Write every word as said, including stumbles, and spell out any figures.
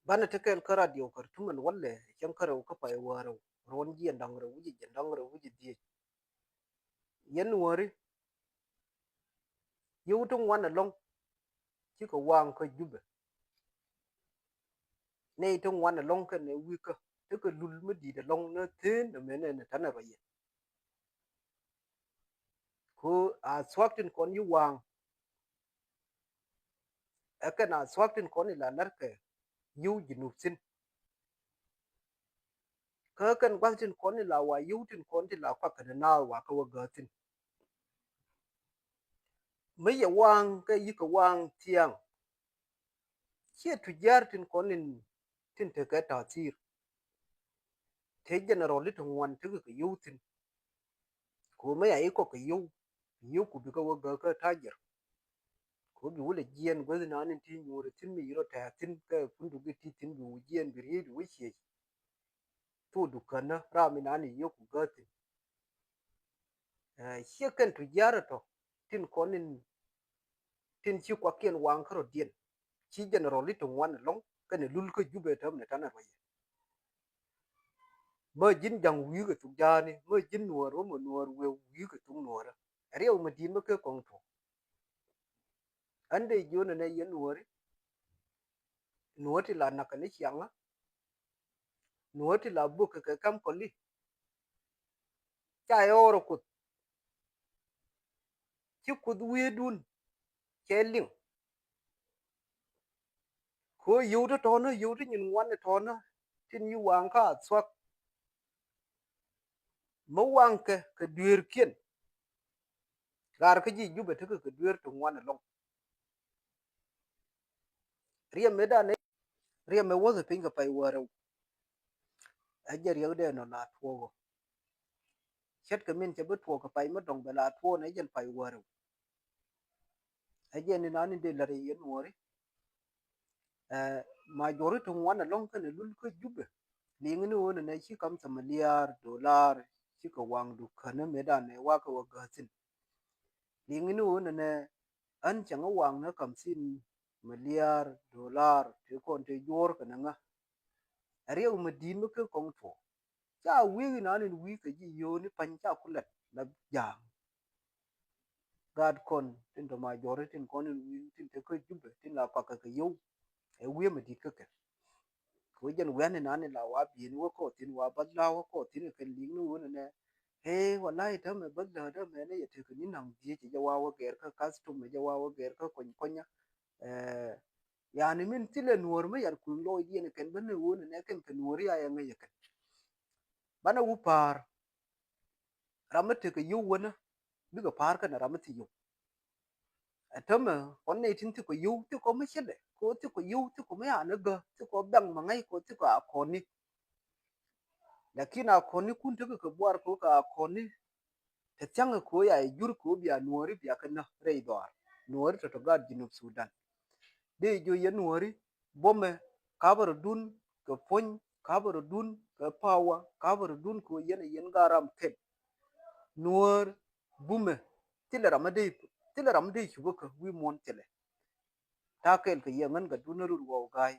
Banɛ te kɛɛl kä radio Khartoum ɛn walɛ cäŋ kä rɛw kä pay wäärɛw, ruɔ̱n jiɛn da̱ŋ rɛw wi̱cɛ jiɛn da̱ŋ rɛw wi̱cɛ dhieec. Yɛn wäri yio̱w ti ŋuan ɛlɔ̱ŋ cikɛ waŋ kä Jubɛ. Nɛy ti ŋuan ɛlɔ̱ŋ kɛnɛ wi̱i̱kä tekɛ lul mi di̱i̱t ɛlɔ̱ŋ ni thi̱n ɛmɛnɛ ni tanɛ rɔ yɛn. Ku a thuak tin kɔn yi waŋ. Ɛ kɛn a thuak tin kɔn ila lärkɛ yio̱w Jinub thi̱n. Kä kɛn gua̱th tin kɔn ila wa yio̱w tin kɔn ti la kuak kɛn naath wa kä wä gääthin. Mi yɛ waŋ kɛ yikɛ waŋ thiaŋ. Ciɛ tujiar tin kɔn in tin tekɛ ta̱thi̱i̱r. Te general ti ŋuan tekɛ kɛ yio̱w thi̱n. Ko mɛ ya ikɔ kɛ yio̱w, yio̱w ku bikɛ wä gäk kä tajir. Ko bi wulɛ jiɛn guäth naan in ti nyuuri thi̱n mi yirɔ tɛ̈ɛ̈ thi̱n kɛ pundu gi ti thi̱n bi wu jiɛn bi riey bi wä ciec. Thok dukänä ram in naan in yio̱w ku gäk thi̱n. Ciɛ kɛn tujiar tɔ tin kɔn in tin ci kuakiɛn waŋ kärɔ̱diɛn. Ci general ti ŋuan ɛlɔ̱ŋ kɛnɛ lul kä Jubɛ täämɛ ni tanɛ ruacɛ. Mä ji̱n ja̱ŋ wi̱i̱ kɛ thuk ja̱a̱ni, mä ji̱n nuäär wä mä nuäär wëë wi̱i̱ kɛ thuk nuäärä. Riɛw mi di̱i̱t mä kɛ kɔŋ tuɔ̱k. Ɣän dee jiön ɛnɛ yɛn nuääri. Nuäär ti la nakä ni ciaŋä. Nuäär ti la buk kɛ kɛ käm kɔli. Ca yɛ ɣɔr Kuoth. Ci Kuoth wi̱i̱dun cɛ liŋ. Ko yio̱w ti tɔ̱nä, yio̱w ti nyin ŋuan ti tɔ̱nä tin yi waŋ kä a thuak. Mi waŋkɛ kɛ dueerkiɛn. Ɣaar kä ji̱ Jubɛ tekɛ kɛ dueer ti ŋuan ɛlɔ̱ŋ. Riɛm mëë danɛ riɛm mëë wäth piny kɛ pay wäärɛw. Ɛ jɛ riɛkdɛ nɔ la tuɔɔk ɔ. Ce̱tkɛ min cɛ bi tuɔɔk kɛ pay mi dɔ̱ŋ bɛ la tuɔɔk nɛ jɛn pay wäärɛw. Ɛ jɛn ni naan in dee la̱t yɛ nuɔɔri. Ɛ ma juɔri ti ŋuan ɛlɔ̱ŋ kɛnɛ lul kä Jubɛ. Liŋ ni ɣöö nɛnɛ ci kam thɛ miliar dolar cikɛ waŋ dukänä mëë danɛ wakɛ wä gääthin. Liŋ ni ɣöö nɛnɛ ɣän cäŋ waŋ ni kam thin miliar dolar ti kɔn ti juɔr kɛnɛ ŋä. Ɛ riɛw mi di̱i̱t mi kä kɔŋ tuɔɔk. Ca wi̱i̱ inan in wi̱i̱ kɛ ji̱ yio̱o̱ni pa̱ny ca ku lɛt la ja̱a̱ŋ. Gaat kɔn tin tɔ̱ ma juɔri tin kɔn in wi̱i̱ tin te kä Jubɛ tin la kuakä kɛ yio̱w. Ɛ wi̱i̱ mi di̱i̱t kä kɛ. Kɛ wee jɛn wi̱i̱ inan in la wa bi̱i̱ni wä kɔɔthin wa bath la wä kɔɔthin kɛ li̱i̱ŋni wun inɛ. Ee walai tämɛ bath la tämɛ ni yɛ tekɛ ni naŋ dhiec jɛ wa wä gɛr kä custom jɛ wa wä gɛr kä kɔny kɔnya. Ɛ Yani min thilɛ nuɔ̱ɔ̱r mi yar kui̱ lɔɔcdiɛn kɛn bä ni ɣöö ni nɛ kɛn kɛ nuɔ̱ɔ̱r ya yɛ ŋäc yɛ kɛn. Banɛ wu pa̱a̱r. Ram mi tekɛ yio̱w wänä bikɛ pa̱a̱r kɛn ram mi thi yio̱w. Ɛ tämɛ kɔn nɛy tin thikɔ yio̱w thikɔ mi cälɛ kɛ ɣöö thikɔ yio̱w thikɔ mi anä gä thikɔ bɛŋ mi ŋäc kɛ ɣöö thikɔ a kɔni. Lakin a kɔni kun tekɛ kɛ buar kɛ ɣöö kɛ a kɔni. Te thiaŋ kɛ ɣöö ya jur kɛ ɣöö bia nuɔ̱ɔ̱ri bia kɛ nä rɛy dhɔaar nuɔ̱ɔ̱ri tɔ̱tɔ̱ gaat Jinub Sudan. Dee jiö yɛn nuɔ̱ɔ̱ri buɔ̱mɛ kapɛ rɔ̱dun kɛ puɔ̱ny kapɛ rɔ̱dun kɛ pawa kapɛ rɔ̱dun kɛ ɣöö yɛn ɛ yɛn gaat ram kɛl. Nuɔ̱ɔ̱r bumɛ thilɛ ram mi dee thilɛ ram mi dee cupä kä wi̱i̱ muɔ̱ɔ̱n thilɛ. Ta̱a̱ kɛɛl kɛ yɛ ŋän gat duun ni rut wä wä ga̱a̱y